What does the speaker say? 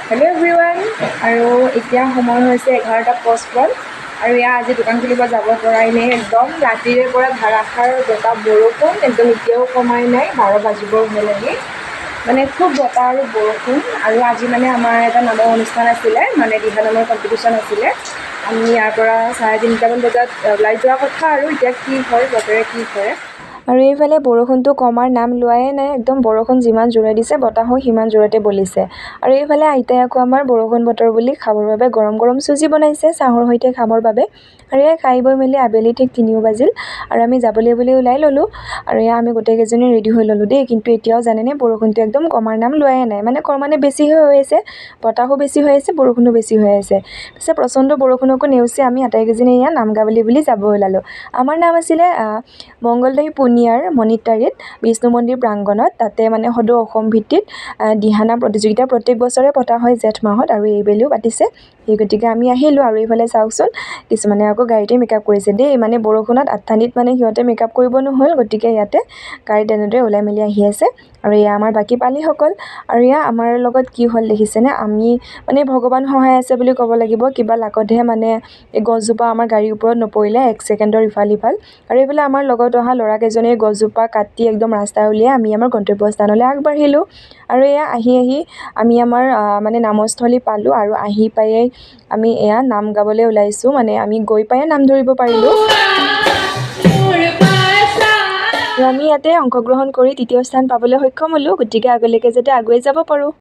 Hello' everyone. আৰু এতিয়া সময় হৈছে 11:55 আৰু এয়া আজি দোকান খুলিব যাব পৰাই নাই। একদম ৰাতিৰে পৰা ধাৰাসাৰ বতাহ বৰষুণ, একদম এতিয়াও কমাই নাই, 12 বাজিব হ'লেগৈ। মানে খুব বতাহ আৰু বৰষুণ। আৰু আজি মানে আমাৰ এটা নামৰ অনুষ্ঠান আছিলে, মানে দিহা নামৰ কম্পিটিশ্যন আছিলে। আমি ইয়াৰ পৰা 3:30মান বজাত ওলাই যোৱা কথা আৰু এতিয়া কি হয়, বতৰে কি কৰে। আৰু এইফালে বৰষুণটো কমাৰ নাম লোৱাই নাই। একদম বৰষুণ যিমান জোৰে দিছে, বতাহো সিমান জোৰতে বলিছে। আৰু এইফালে আইতাই আকৌ আমাৰ বৰষুণ বতৰ বুলি খাবৰ বাবে গৰম গৰম চুজি বনাইছে, চাহৰ সৈতে খাবৰ বাবে। আৰু এয়া খাই বৈ মেলি আবেলি ঠিক 3ও বাজিল আৰু আমি যাবলৈ বুলি ওলাই ল'লোঁ। আৰু এয়া আমি গোটেইকেইজনী ৰেডি হৈ ল'লোঁ দেই। কিন্তু এতিয়াও জানেনে, বৰষুণটো একদম কমাৰ নাম লোৱাই নাই। মানে ক্ৰমান্বয়ে বেছিহে হৈ আছে, বতাহো বেছি হৈ আছে, বৰষুণো বেছি হৈ আছে। পিছে প্ৰচণ্ড বৰষুণকো নেওচি আমি আটাইকেইজনী এয়া নাম গাবলৈ বুলি যাব ওলালোঁ। আমাৰ নাম আছিলে মংগলদৈ পুনিয়াৰ মণিটাৰীত বিষ্ণু মন্দিৰ প্ৰাংগণত। তাতে মানে সদৌ অসম ভিত্তিত দিহানাম প্ৰতিযোগিতা প্ৰত্যেক বছৰে পতা হয় জেঠ মাহত আৰু এইবেলিও পাতিছে। সেই গতিকে আমি আহিলোঁ। আৰু এইফালে চাওকচোন, কিছুমানে আকৌ গাড়ীতে মেকআপ কৰিছে দেই। মানে বৰষুণত আঠানিত মানে সিহঁতে মেকআপ কৰিব নহ'ল, গতিকে ইয়াতে গাড়ীত তেনেদৰে ওলাই মেলি আহি আছে। আৰু এয়া আমাৰ বাকী পালিসকল। আৰু এয়া আমাৰ লগত কি হ'ল দেখিছেনে? আমি মানে ভগৱান সহায় আছে বুলি ক'ব লাগিব, কিবা লাকতহে মানে এই গছজোপা আমাৰ গাড়ীৰ ওপৰত নপৰিলে, এক ছেকেণ্ডৰ ইফাল সিফাল। আৰু এইফালে আমাৰ লগত অহা ল'ৰাকেইজনে গছজোপা কাটি একদম ৰাস্তা উলিয়াই আমি আমাৰ গন্তব্যস্থানলৈ আগবাঢ়িলোঁ। আৰু এয়া আহি আহি আমি আমাৰ মানে নামস্থলী পালোঁ। আৰু আহি পায়েই আমি এয়া নাম গাবলৈ ওলাইছোঁ, মানে আমি গৈ পায়ে নাম ধৰিব পাৰিলোঁ। আৰু আমি ইয়াতে অংশগ্ৰহণ কৰি তৃতীয় স্থান পাবলৈ সক্ষম হ'লোঁ। গতিকে আগলৈকে যাতে আগুৱাই যাব পাৰোঁ।